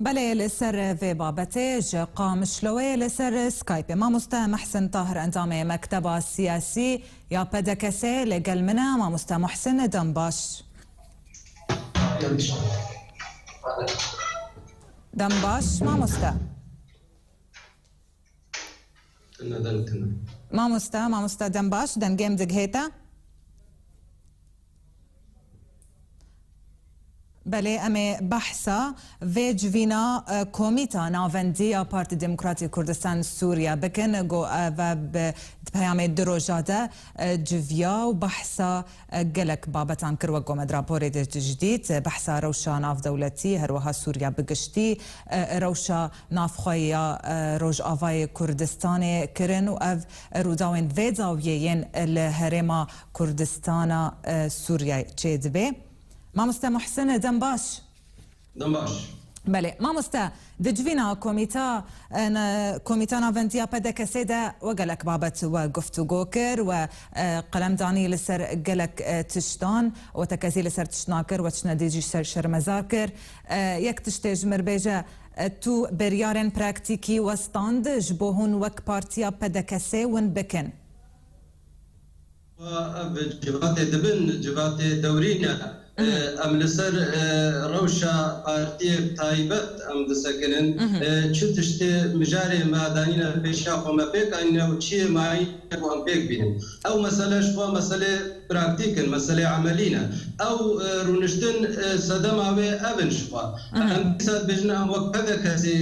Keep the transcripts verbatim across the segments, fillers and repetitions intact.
Belê, li ser vê babetê ji Qamişloyê li ser Skypeê mamoste Mehsin Tahir, endamê Mekteba Siyasî ya P D K S'ê li gel min e. Mamoste Muhsin, dem baş. Dem baş, mamoste. Tune deng tune. Mamoste, mamoste, dem baş, dengê min digihête? Belê, em ê behsa vê civîna, e, Komîta Navendî ya Partî Demokratî Kurdistan Sûriye bikin. Got, ev e bi, di peyamê du roja de, e, civiya û behsa, e, gelek babetan kir, wek got me di raporê de jî dît, e, behsa rewşa navdewletî, her wiha Sûriye bi giştî, e, rewşa navxwe ya, e, Rojavayê Kurdistanê kirin û ev rûdawên vê dawiyê yên li herêma Kurdistana, e, Sûriyeyê çêdibe. Mamoste Muhsin, dem baş. Dem baş. Belê. Mamoste, di civîna komîta, e, ne-, Komîta Navendî ya P D K S'ê de we gelek babet we guftûgo kir, we, e, qelem danî li ser gelek, e, tiştan, we tekezî li ser tiştna kir, we tiştnedî jî ser şermezar kir. E, yek tiştê ji mir bêje, e, tu biryarên praktîkî westand ji bo hûn wek partiya P D K S'ê win bikin? Ev civatê dibin, civatê dewrî ne. Mhm. E, em li ser, e, rewşa partiyek taybet em disekinin. Mhm. E, çi tiştê mijarê me danîne pêşiya xwe me pêk anîne û çiyê mayîne ku em pêk bînin. Ew mesele ji xwe meselê praktîk in, meselê emelî ne. Ew, e, rûniştin, e, sedema wê ev in ji xwe. Mhm. Em dîsa dibêjin em wek P D K S'ê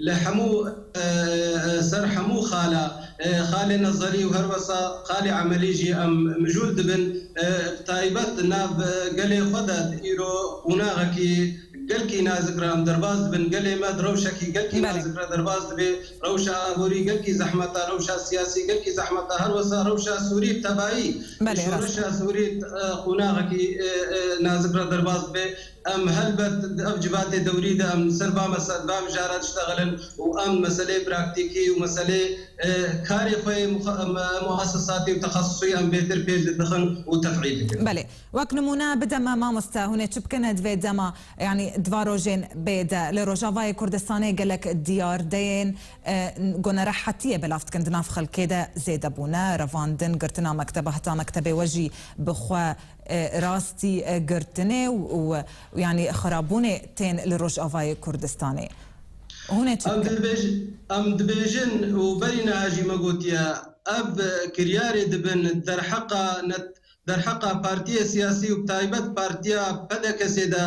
li hemû, e, e, ser hemû xala, e, xalê nezerî û her wesa xalê emelî jî em mijûl dibin. E, bi taybet nav, e, gelê xwe de îro qonaxekî gelkî nazik re em derbas dibin. Gelê me di rewşekî gelkî Belê. nazik re derbas dibe. Rewşa aborî gelkî zehmet e, rewşa siyasî gelkî zehmet e, her wesa rewşa Sûrî bi tebayî. Belê, rast e. Şoreşa Sûrî, e, qonaxekî, e, e, nazik re derbas dibe. Em helbet di ev civatê dewrî de em li ser va mese-, va mijara diştexilin û em meseleyê praktîkî û meseleyê, e, karê xwe yê muxa-, em, muhasisatî û texesusî em bêtir pêş dixin û tefîl dikin. Belê. Wek nimûne bide me, mamoste, hûn ê çi bikin di vê dema, yanî di va rojên bê de li Rojavayê Kurdistanê gelek diyardeyên, e, ku nerehetiyê belav dikin di nav xelkê de zêde bûne, revandin, girtina mekteba heta mektebê we jî bi xwe, e, rastî, e, girtinê û, û, û yanî xirabûnê tên li Rojavayê Kurdistanê. Hûn ê çi Em bikin? dibêj-, em dibêjin û berî niha jî me gotiye, ev kiryarê dibin derheqa net-, derheqa partiyê siyasî û bi taybet partiya P D K S'ê de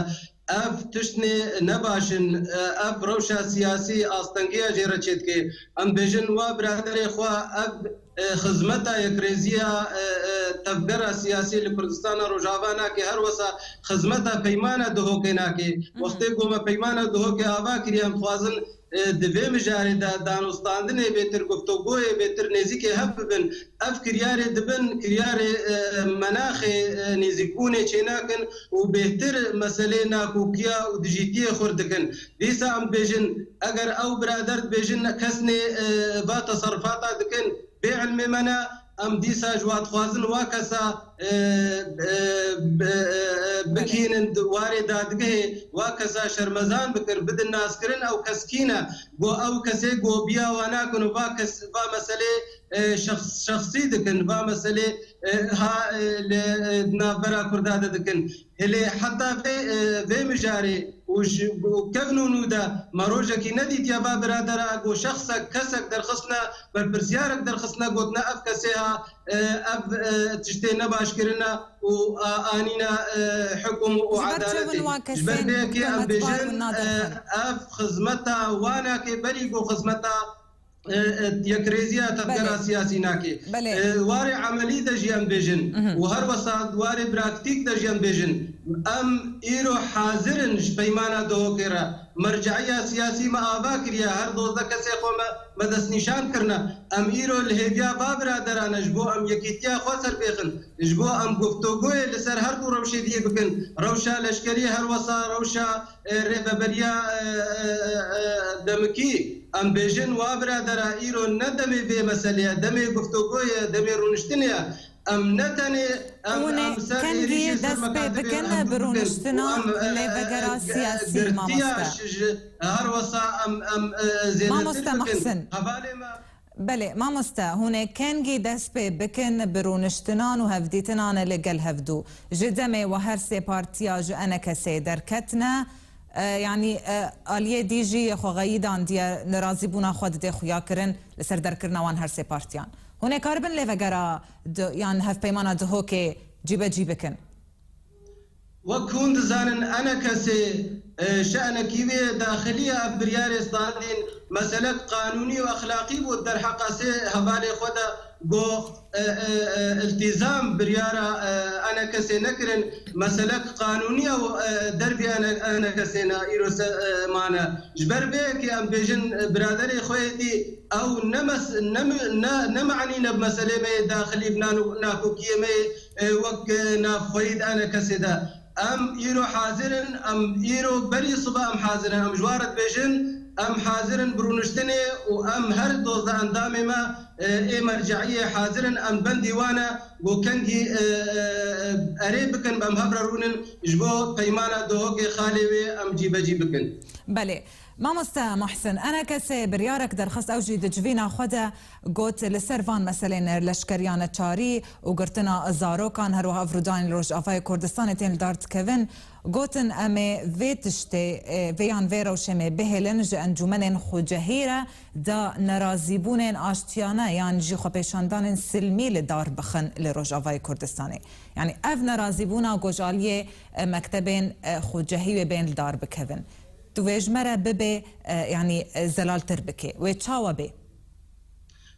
ev tiştnê ne baş in, e, ev rewşa siyasî astengiya jê re çêdike. Em bêjin wa biraderê xwe ev, e, xizmeta yekrêziya, e, e, tevgera siyasî li Kurdistana Rojava nake, her wesa xizmeta peymana Duhokê nake. Mhm. Wextê ku me peymana Duhokê ava kiriye, em dixwazin e, di vê mijarê de danûstandinê bêtir, guftûgoyê bêtir nêzîkê hev bibin. Ev kiryarê dibin, kiryarê, e, menaxê, e, nêzîkbûnê çênakin û bêhtir meselê nakokiya û dijîtiyê xurt dikin. Dîsa em dibêjin, eger ew birader dibêjin kes nê, e, va teserifata dikin, bê ilmê me ne, em dîsa ji wa dixwazin wa kesa, e, e, e, e, bikînin di warê dadgehê, wa kesa şermezan bikin, bidin naskirin ew kes kî ne. Go ew kesê gobiya wa nakin û va kes, va meselê, e, şexs-, şexsî dikin, va meselê, e, ha, e, li, e, navbera Kurda de dikin. Hilê heta vê, e, vê mijarê û ji, û kevn û nû de me rojekî nedîtiye va biradera ku şexsek, kesek derxistine, berpirsiyarek derxistine, gotine ev kesê ha, e, ev, e, tiştê nebaş kirine û, a, anîne, e, hukum û Ji ber çi edaletê. hûn wan Ji ber kesên vê yekê em diktometbar bêjin, hûn e, nadirxin? Ev xizmeta wa nake, berî ku xizmeta e, e, yekrêziya tevgera Belê. siyasî nake. Belê. E, warê emelî de jî em bêjin Mhm. û her wesa warê praktîk de jî em bêjin. Em îro hazir in ji peymana Duhokê re. Merce'iya siyasî me ava kiriye. Her dozdeh kesê xwe me, me destnîşan kirine. Em îro li hêviya va biraderan e ji bo em yekîtiya xwe ser bêxin. Ji bo em guftûgoyê li ser her du rewşê diyê bikin. Rewşa leşkerî her wesa rewşa, e, rêveberiya, e, e, e, e, demikî. Em bêjin wa biradera îro ne demê vê meselê ye, demê guftûgoyê ye, demê rûniştinê ye. Em ne tenê em, Hûn ê em ser kengî êrîşê ser dest pê mekatibê bikin em bi bikin rûniştina û em, e, e, lêvegera e, siyasî, girtiya mamoste? Ji, ji, her wesa em, em, e, zêdetir Mamoste bikin. Muhsin. Hevalê me. Belê, mamoste, hûn ê kengî dest pê bikin bi rûniştinan û hevdîtinan li gel hevdû. Ji demê we her sê partiya ji ENKSê derketine, e, yanî, e, aliyê dî jî xwexweyî dandiye, nerazîbûna xwe didê xuyakirin li ser derkirina wan her sê partiyan. Hûn ê karibin lêvegera di, yan hevpeymana Duhokê cîbecî bikin? Wek hûn dizanin, ENKSê, e, şenekî wê daxilî ye, ev biryarê standîn, meselek qanûnî û exlaqî bû, derheqa sê hevalê xwe de got, e, e, e, îltîzam biryara, e, ENKSê nekirin, meselek qanûnî ye û, e, dervî ENKSê ne, îro se, e, mane. Ji ber vê yekê em bêjin, e, biraderê xwe yê dî, ew ne mes-, ne mi-, ne, ne me'nî ne bi meselê me yê daxilî, bi nan-, nakokiyê me yê, e, wek, e, navxweyî di ENKSê de. Em îro hazir in, em îro berî sibe em hazir in. Em ji wan re dibêjin, em hazir in bi rûniştinê û em her dozdeh endamê me, e, ê merceiyê hazir in. Em bendî wan e, ku kengî, e, e, e, erê bikin, em hev re rûnin ji bo peymana Duhokê xalê wê em cîbecî bikin. Belê. Mamoste Muhsin, ENKSê biryarek derxist, ew jî di civîna xwe de got, li ser van meselên leşkeriya neçarî û girtina zarokan, her wiha ev rûdanên li Rojavayê Kurdistanê tên li dar dikevin, gotin, em ê vê tiştê, e, vê yan vê rewşê me bihêlin, ji encûmenên xwecehî re da nerazîbûnên aştiyane yan jî xwepêşandanên silmî li dar bixin li Rojavayê Kurdistanê. Yanî ev nerazîbûna gojaliyê, e, mektebên, e, xwecehî wê bên li dar bikevin. Tu vê ji me re bibê, e, yanî, e, zelaltir bike. Wê çawa bê?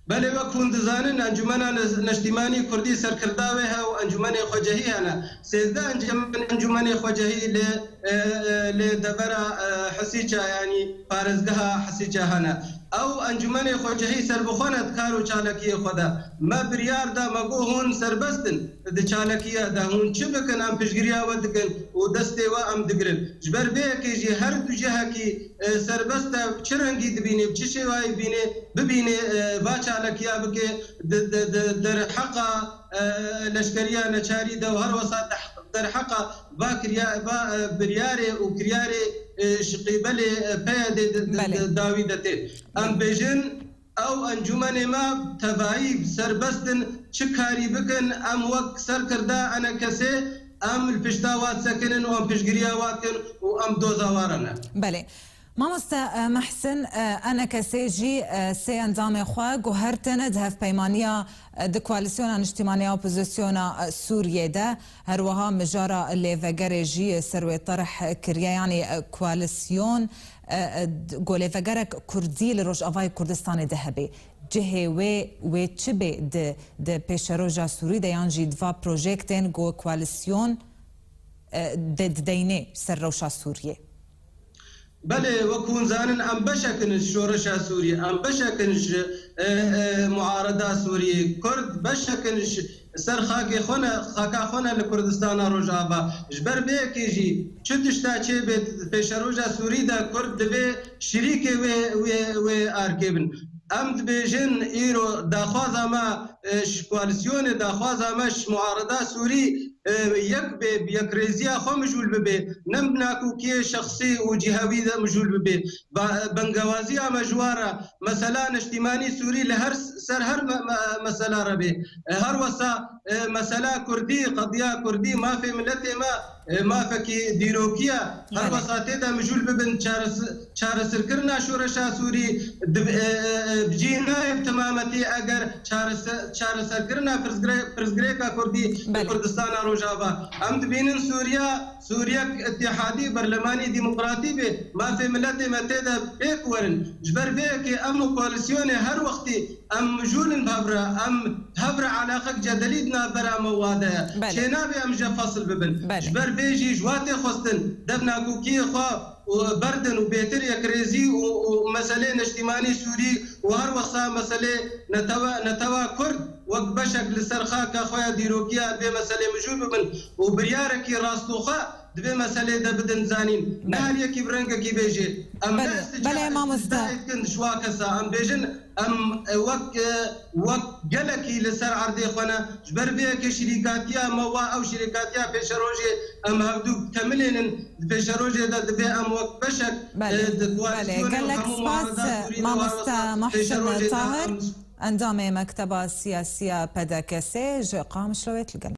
Belê, wek hûn dizanin, Encûmena Neş-, Neştîmanî Kurdî serkirda wê he û encûmenê xwecehî hene. Sêzdeh encem-, encûmenê xwecehî li, e, e, li devera, e, Hisîça, yanî parêzgeha Hisîça hene. Ew encûmenê xwecehî serbixwe ne di kar û çalakiyê xwe de. Me biryar da, me got, hûn serbest in. Di çalakiya de hûn çi bikin, em piştgiriya we dikin û destê we em digirin. Ji ber vê yekê jî her du cihekî, e, serbest e, çi rengî dibînê, bi çi şêwayî bînê, bibînê, e, va çalakiya bike, di, di, di derheqa, e, leşkeriya neçarî de û her wesa deh-, derheqa va kiriya-, va, e, biryarê û kiryarê, e, ji qîbelê, e, PYDê di, di, Belê. di, dawî de tê. Em Belê. bêjin, Ew encûmenê me tevayî serbest in, çi karî bikin, em wek serkirda ENKSê, em li pişta wa disekinin û em piştgiriya wa dikin û em doza wa re ne. Belê. Mamoste, e, Mehsin, e, ENKSê jî, e, sê endamê xwe guhertine di hevpeymaniya, e, di koalîsyona niştîmaniya opozîsyona, e, Sûriyê de. Her wiha mijara lêvegerê jî ser wê terh kiriye, yanî, e, koalîsyon, e, e, d-, ku lêvegerek kurdî li Rojavayê Kurdistanê de hebe. Cihê wê, wê çi bê di, di pêşeroja Sûrî de yan jî di va projektên ku koalîsyon, e, de dideynê ser rewşa Sûriyê? Belê, wek hûn zanin, em beşek in ji şoreşa Sûriyê, em beşek in ji, e, e, muareda Sûriyê. Kurd beşek in ji ser xakê xwe ne, xaka xwe ne li Kurdistana Rojava. Ji ber vê yekê jî çi tişta çêbê di pêşeroja Sûrî de Kurd divê şirîkê wê, wê, wê arkê bin. Em dibêjin îro daxwaza me, e, ji koalîsyonê, daxwaza me ji muareda Sûrî, e, yek bê, bi yekrêziya xwe mijûl bibe, ne bi nakokiyê şexsî û cihewî de mijûl bibe. Ba-, bengewaziya me ji wan re, mesela niştîmanî Sûrî li her s-, ser her me-, me-, mesela re bê. E, her wesa, e, mesela Kurdî, qediya Kurdî, mafê miletê me, e, mafekî dîrokî ye. Her Belê. wesa tê de mijûl bibin çares-, çareserkirina şoreşa Sûrî, di, e, e, e, bi cih nayê bi temametî eger çarese-, çareserkirina pirsgire-, pirsgirêka Kurdî li Belê. Kurdistana Rojava. Em dibînin Sûriya, Sûriyek îtîhadî, berlemanî demokratî bê, mafê miletê me tê de pêk werin. Ji ber vê yekê em û koalîsyonê her wextî em mijûl in bi hev re, em hev re eleqek cedelî di navbera me û wa de ye. Belê. Çênabê em ji fesil bibin. Belê. Ji ber vê jî ji wa tê xwestin dev nakokiyê xwe û berdin û bêtir yekrêzî û, û meselê neştîmanî Sûrî û her wesa meselê netewa, netewa Kurd wek beşek li ser xaka xwe ya dîrokiya vê meselê mijûl bibin û biryarekî rastûxwe di vê meseleyê de bidin zanîn. Ne her yekî bi rengekî bêjê. Em ne Belê, isticna, belê, mamosta. Istisna dikin ji wa kesa. Em bêjin, em, e, wek, e, wek gelekî li ser erdê xwe ne. Ji ber vê yekê şirîkatiya me wa ew şirîkatiya pêşerojê em hevdû temilênin. Di pêşerojê de divê em wek beşek, Belê, e, di belê. koalîsyonê û Gelek hemû spas, muareda Sûrî de mamosta wabesta Muhsin pêşerojê de Tahir, em endamê Mekteba Siyasiya P D K S ji Qamişlo wê li gel.